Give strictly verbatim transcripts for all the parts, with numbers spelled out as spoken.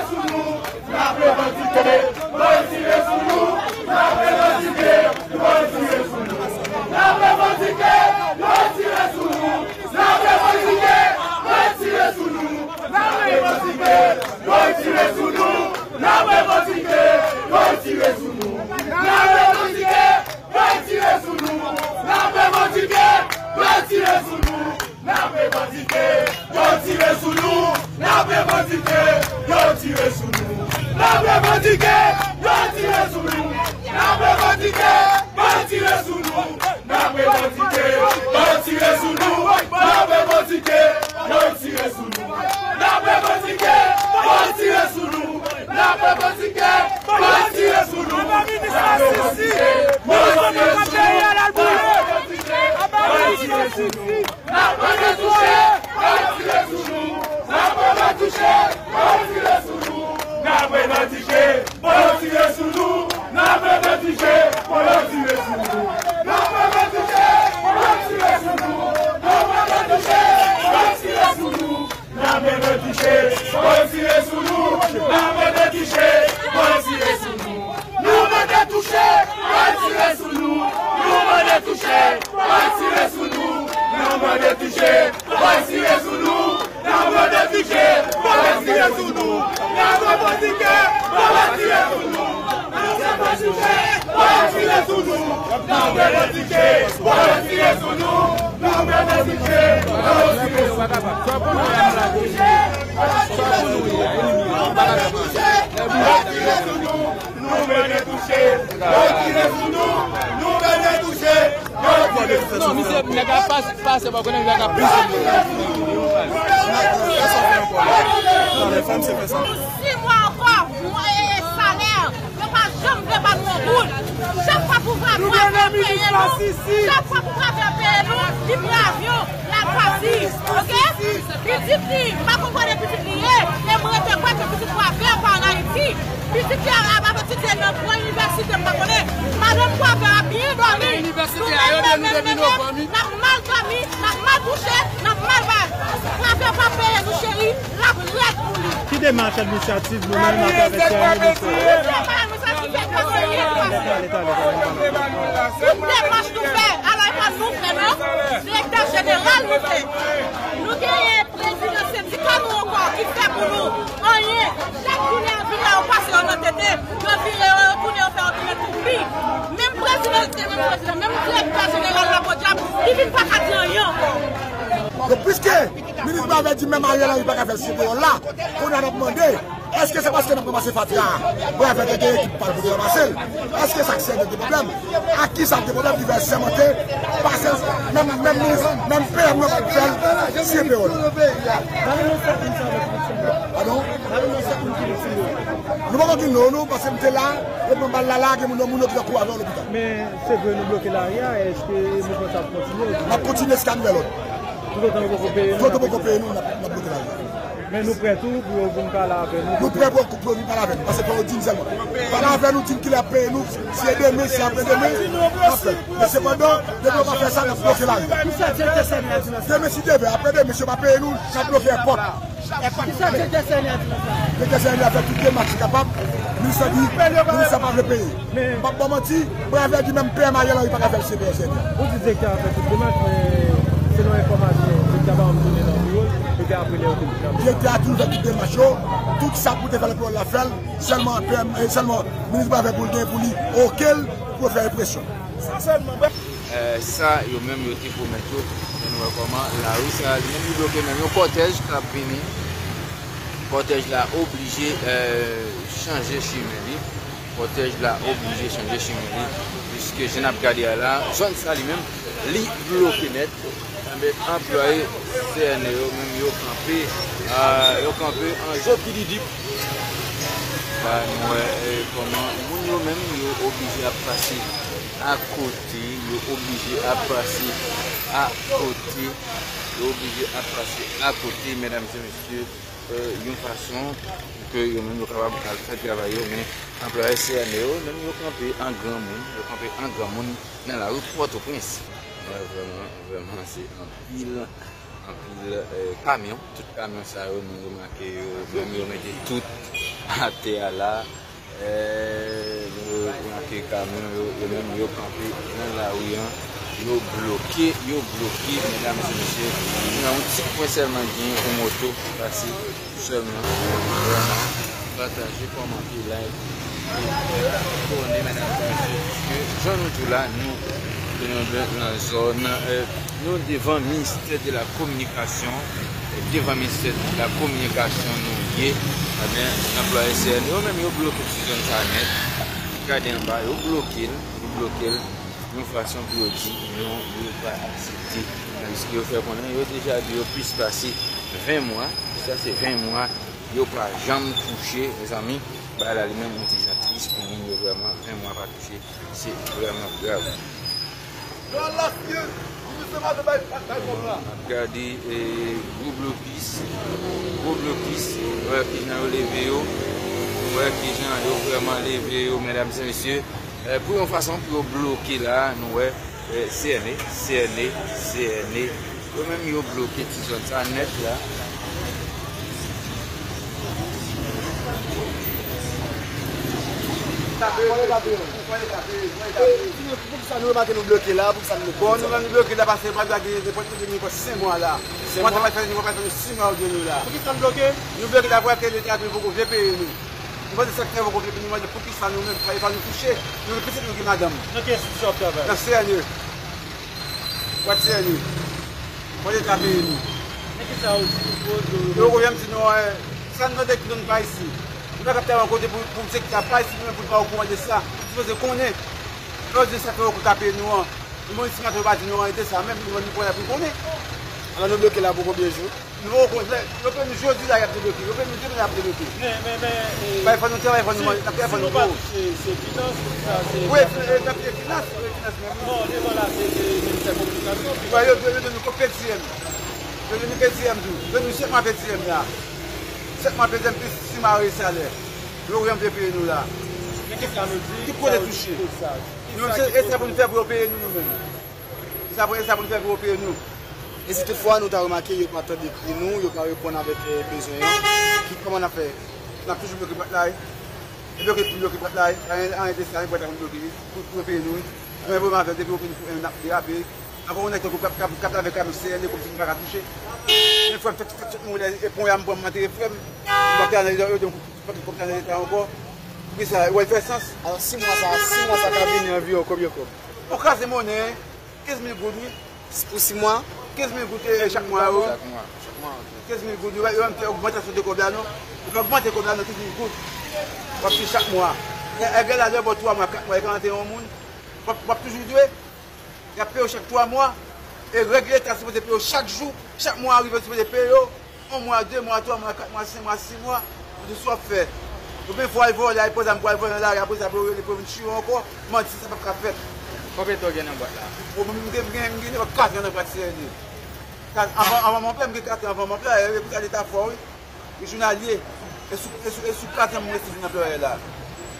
N ap revandike, yo tire sou nou. N ap revandike, yo tire sou nou. N ap revandike, yo tire sou nou. N ap revandike, yo tire sou nou. N ap revandike, yo tire sou nou. N ap revandike, yo tire sou nou. N ap revandike, yo tire sou nou. N ap revandike, yo tire sou nou. N ap revandike, yo tire sou nou. N ap revandike, yo tire sou nou. N ap revandike, yo tire sou nou. N ap revandike, yo tire sou nou. N ap revandike, yo tire sou nou. N ap revandike, yo tire sou nou. N ap revandike, yo tire sou nou. N ap revandike, yo tire sou nou. N ap revandike, yo tire sou nou. N ap revandike, yo tire sou nou. N ap mande touche, yo tire sou nou. N ap mande touche, yo tire sou nou. N ap revandike, yo tire sou nou. N ap mande touche, yo tire sou nou. N ap mande touche, yo tire sou nou. N ap mande touche, yo tire sou nou. N ap mande touche, yo tire sou nou. N ap mande touche, yo tire sou nou. Nou mande touche, yo tire sou nou. Nou mande touche, yo tire sou nou. Nou mande touche, yo tire sou nou. Nou mande touche, yo tire sou nou. Nou revandike, yo tire sou nou. Nou mande touche, yo tire sou nou. Nou revandike, yo tire sou nou. Nou mande touche, yo tire sou nou. Nou mande touche, yo tire sou nou. Nou mande touche, yo tire sou nou. Nou mande touche, yo tire sou nou. Non, misye, nèg la pas-, pase, pa konnen nèg la ka pase. Sis mwa ankò, mwen, e, salè, yo pa janm vle ba nou yon goud. Chak fwa pou Pravè peye nou, chak fwa pou Pravè peye nou, li pran avyon, l al pati. Oke? Pitit li, m pa konn kote pitit li ye, men mwen rete kwè ke pitit Pravè pa ann Ayiti. Pitit li a, a, a, pitit li nan gran inivèsite, m pa konnen. Madanm Pravè a byen dòmi. Nou menm, menm, menm, menm, n ap mal dòmi, n ap mal kouche, n ap mal bay. Pravè pa peye nou, cheri, l ap rèd pou li. Ki demach administratif nou menm atravè C N E nou fè? Tout demach nou fè, alò e pa nou fè non, direktè jeneral nou fè. Nou genyen prezidan sendika nou ankò ki fè pou nou anyen. Chak jounen yo vire yo pase yo nan tete, yo vire yo, yo tounen yo fè yo tounen toupi. Menm prezidan, menm prezidan, menm direktè jeneral la podyab, li vin pa ka di anyen ankò. Donk, piske minis Pravè di menm Ariel Henry pa ka fè l sou peyòl la, kounye a n ap mande, èske se paske n ap ranmase fatra a, Pravè te gen ekip pa l pou te ranmase l? Èske sa k sèvi te pwoblèm? A ki sa k te pwoblèm ki fè l sèmante, pase menm, menm minis, menm P M nan pa t fè l sou peyòl? Padon? Nou pa konn di non, nou, paske m te la, yo pran bal la la, gen moun, moun yo ki t ap kouri avè yo lopital. Men, se vre, nou bloke lari a, èske mouvman sa ap kontinye? N ap kontinye jiska nouvèl òd. Toutotan yo poko peye nou, toutotan yo poko peye nou, n ap, n ap bloke lari a. Men nou prè tou pou yo vin pale avè nou. Nou prè pou, pou yo vin pale avè nou, paske fò yo di n sèlman. Pale avè nou, di n kilè y ap peye nou, si se demen, si se apre demen, n ap fè. Men sepandan, depi yo pa fè sa, n ap bloke lari a. Kisa direktè C N E a di nan sa? Demen si Dye vle, apre demen, si yo pa peye nou, n ap bloke èpòt. Kisa direktè C N E a di nan sa? Direktè C N E a fè tout demach li kapab, minis la di, minis la pa vle peye. M p ap ba w manti, Pravè di menm P M Ariel Henry pa ka fè l sou peyòl C N E a. Ou di direktè a fè tout demach, men selon enfòmasyon direktè a pa janm tounen nan biwo l, epi apre lè yo te vin nan biwo. Direktè a toujou fè tout demach yo, tout sa pou te fè l pou l la fè l, sèlman P M, eh, sèlman minis Pravè pou l gen pou li oke l pou yo fè represyon. Sa sèlman. Eh, sa yo menm yo te pwomèt yo, men nou wè kòman lari sa li menm li bloke, menm yon kòtèj k ap vini, kòtèj la oblije, eh, chanje chimen li. Kòtèj la oblije chanje chimen li, piske jan n ap gade a la, zòn sa li menm, li bloke nèt. Enben, anplwaye C N E yo menm, yo kanpe, ah, yo kanpe an jopididip. Ba nou wè, eh, kòman moun yo menm, yo oblije ap pase akote, yo oblije ap pase akote, yo oblije ap pase akote, medam e mesye. Eh, yon fason pou ke yo menm yo kapab al fè travay yo, men anplwaye C N E yo menm yo kanpe an granmoun, yo kanpe an granmoun nan lari Pòtoprens. Mwen vrèman, vrèman, se anpil, anpil, eh, kamyon. Tout kamyon sa yo, nou remake yo, menm yo mete tout, atè a la. Eh, nou remake kamyon yo, yo menm yo kanpe nan lari an. Yo bloke, yo bloke, medam e mesye. Nou nan yon ti kwen sèlman gen yon moto ki pase sèlman. Vrèman, pataje, kòmante, like, e abòne, medam e mesye. Paske, jan nou di w la, nou, nou nan zòn, eh, nou devan ministè de la kominikasyon, devan ministè de la kominikasyon nou ye, ebyen, anplwaye C N E yo menm yo bloke ti zòn sa nèt. Gade anba, yo bloke l, yo bloke l yon fason pou yo di non, yo pa aksepte. Tandiske yo fè konnen, yo deja di yo plis pase ven mwa, sa se ven mwa, yo pa janm touche, mezanmi, bagay la li menm yon ti jan tris pou moun yo vrèman, ven mwa pa touche, se vrèman grav. Yon lòt lye, pou misye pa vle bay, bay, bay kòb la. N ap gade, eh, gwo blokis, gwo blokis, wè kijan yo leve yo, wè kijan yo vrèman leve yo, medam e mesye. Eh, pou yon fason pou yo bloke la, nou wè, eh, C N E, C N E, C N E, yo menm yo bloke ti zòn sa nèt la. Tape, tape, tape, tape. Poukisa nou remake nou bloke la? Poukisa nou bloke? Bon, nou menm nou bloke la paske nou pa dwe gen nenpòt kote nou pran senk mwa la. Senk mwa? Mwa sa pa fè nou, pa fè nou sis mwa yo gen nou la. Poukisa nou bloke? Nou bloke la paske leta nou poko vle peye nou. Nou pa di sa k fè poko vle peye nou, mande poukisa nou menm, pa, pa nou touche. Nou gen pitit, nou gen madanm. Nan ki enstitisyon w ap travay? Nan C N E. Bwat C N E. Mande leta peye nou. Men kisa yo di pou yo? Yo poko janm di nou anyen. Sa nou tande ki nou pa isi. Nou pa ka ap travay yon kote pou, pou sektè a pa isi, nou menm pou nou pa okouran de sa. Nou sipoze konnen. Lè yo di sa fè yo ka peye nou an. Nou bon isi maten yo pa di nou anyen de sa. Menm nou, nou konnen pou nou konnen. Alò nou bloke la pou konbyen jou? Nou poko konnen. Yo peye nou jodi la, y ap debloke. Yo peye nou demen, y ap debloke. Men, men, men, e, bay fò nou travay, fò nou manje, n ap travay, fò nou bo. Se, se finans, sa, se... Wi, e, e, e, finans, wi, finans menm. Bon, devan la, se, se ministè kominikasyon. Wi, yo, yo, yo dwe nou kòb per diem. Yo dwe nou per diem tou. Yo dwe nou sèt mwa per diem la. Sèt mwa per diem plis sis mwa salè. Yo janm vle peye nou la. Men kisa nou di? Tout kote touche. Nou, se, e sa pou nou fè pou yo peye nou, nou menm. Sa pou, sa pou nou fè pou yo peye nou. E si toutfwa nou ta remake yo pa tande kri nou, yo pa reponn avèk, eh, bezwen an, ki, kòman n ap fè? N ap toujou bloke bwat la, wi. E bloke, bloke bwat la, wi. Anyen, anyen de sa, wi, bwat la konn bloke, wi. Pou, pou yo peye nou, wi. Mwen, pou m avè, depi yo fin, n ap derape. Ankò yon nèg tankou k ap, k ap, k ap lave kamyon C N E kòmsi nou pa ka touche. Men frè m, fèt, fèt, fèt, mwen, e pon ya m pran, m antere frè m. M pa ka nan, yo, yo, yo, pa ka nan leta ankò. Poukisa, wè, l fè sans. Alò, sis mwa sa, sis mwa sa ka vini anviwon konbyen kòb? Bon, kraze monnen, kenz mil goud, wi. Pou sis mwa? Kenz mil goud, e, chak mwa, wi. Chak mwa. Chak mwa, ok. Kenz mil goud, wi. Yo menm fè ogmantasyon de kòb la, non. Yo pa ogmante kòb la, non, kenz mil goud. W ap fè chak mwa. E, e, gen la, lè bò twa mwa, kat mwa, e karante yon moun. W ap, w ap toujou dwe. Y ap peye w chak twa mwa. E règ leta sipoze peye w chak jou. Chak mwa rive, yo sipoze peye w. Yon mwa, de mwa, twa mwa, kat mwa, senk mwa, sis mwa, pou di sa w ap fè. Oubyen fò w al vòlè, al pran zam pou al vòlè nan lari, apre sa pou yo rele pou yo vin tiye w ankò. Manti, sa p ap ka fèt. Konbyen tan w gen nan bwat la? O, mwen, m gen, m gen, m gen nenpòt katran nan bwat C N E. Kat, anvan, anvan m anplwaye, m gen katran anvan m anplwaye, e pou sa leta fò, wi. Li jounalye. E sou, e sou, e sou katran m rete vin anplwaye la.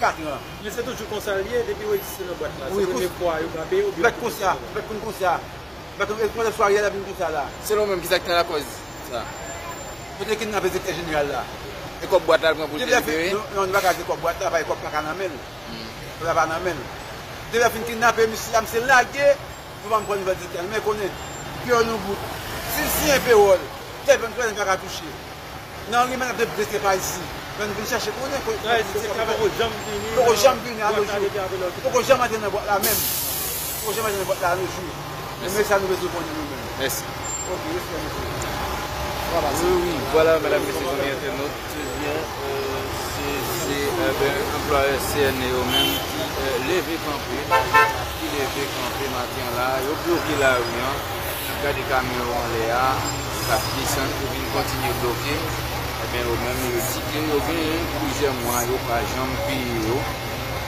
Katran. Men se toujou konsa l ye, depi w egziste nan bwat la. Wi, se premye fwa yo frape w, oubyen... Bèk konsa, bèk konn konsa. Bèk konn, e konsa sou Ariel ap vin konsa la. Selon w menm, kisa k te lakòz sa? Yo te kidnape direktè jeneral la. E kòb bwat la l pran pou l te libere? Non, non, nou pa ka di kòb bwat la, paske kòb pa ka nan men l. Kòb la pa nan men l. Depi yo fin kidnape misye a, misye lage. Nou pa m pran nouvèl direktè a, nou men konnen, pewòl nou bout. Si l siyen pewòl, tèlpè m twa n pa ka touche. Nan rimè n ap deplase pa isi. Lè nou vin chache konnen kote. Sa vle di direktè a poko janm vini. Poko janm vini a no jou. Poko janm antre nan bwat la menm. Poko janm antre nan bwat la a no jou. Men sa nou bezwen konnen nou menm. Mèsi. Ok, respè mesye. Wi, wi, vwala, medam, mesye, zanmi entènot. Ebyen, euh, se, se, euh, ben, anplwayè C N E yo menm ki, euh, leve kanpe, ki leve kanpe maten an la. Yo bloke lari an. N ap gade kamyon yo anlè a, k ap desann pou vin kontinye bloke. Ebyen, yo menm, yo di ke yo genyen plizyè mwa, yo pa janm peye yo.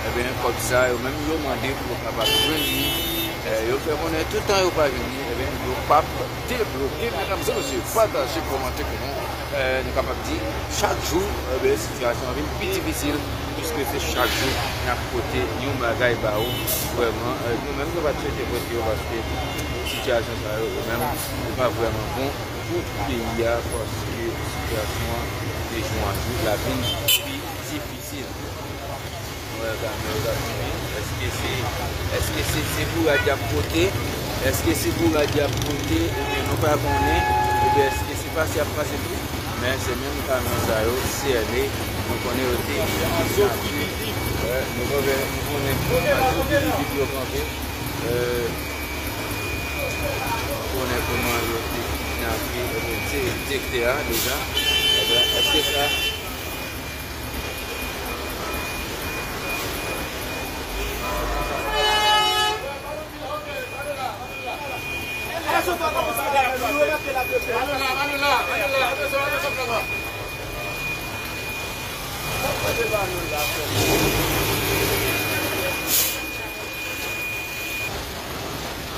Ebyen, kòb sa, yo menm, yo mande pou yo kapab jwenn li. Eh, yo fè konnen tout tan yo pa jwenn li, ebyen, yo p ap debloke, medam e mesye, pataje, kòmante pou nou. Eh, nou kapab di, chak jou, ebyen, sitiyasyon an vin pi difisil, piske se chak jou n ap pote yon bagay ba ou. Vrèman, eh, nou menm, nou pa t swete pote yo, paske sitiyasyon sa yo, yo menm, yo pa vrèman bon pou peyi a, paske sitiyasyon an, de jou an jou, l ap vin pi Wè, kamyon k ap vini. Èske se, èske se, se bourad y ap pote? Èske se bourad y ap pote? Ebyen, nou pa konnen. Ebyen, èske se pase y ap pase tou? Men se menm kamyon sa yo, sène, nou konnen yo te kidnape. Wè, nou konnen, nou konnen kidnape. Konnen kòman yo te kidnape, ebyen, se direktè a deja. Ebyen, èske sa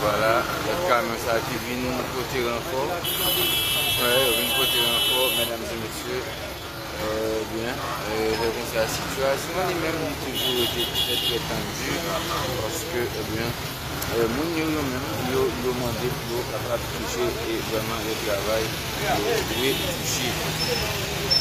Vwala, lòt kamyon sa ki vin pote ranfò. Wè, yo vin pote ranfò, medam e mesye. Ebyen, lè konsa, sitiyasyon an li menm li toujou rete trè, trè tandi, paske, ebyen, moun yo, yo menm, yo, yo mande pou yo kapab touche e vrèman yo travay, yo dwe touche.